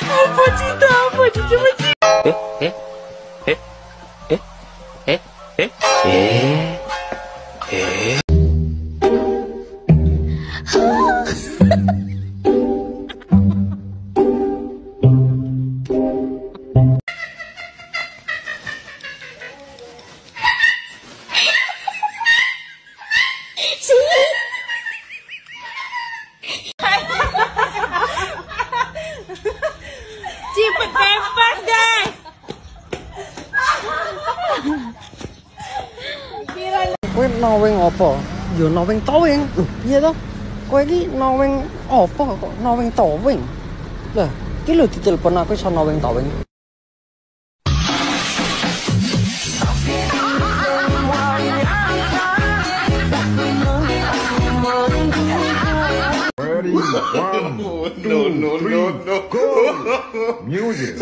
Apa cinta apa cinta eh eh eh eh eh eh eh. Cepet bebas guys. Kowe nawing apa? Ya nawing towing. Lho, piye to? Kowe iki nawing apa kok nawing towing? Lah, iki lho ditelepon aku iso nawing towing. Ready, 1, 2, 3, go! Music.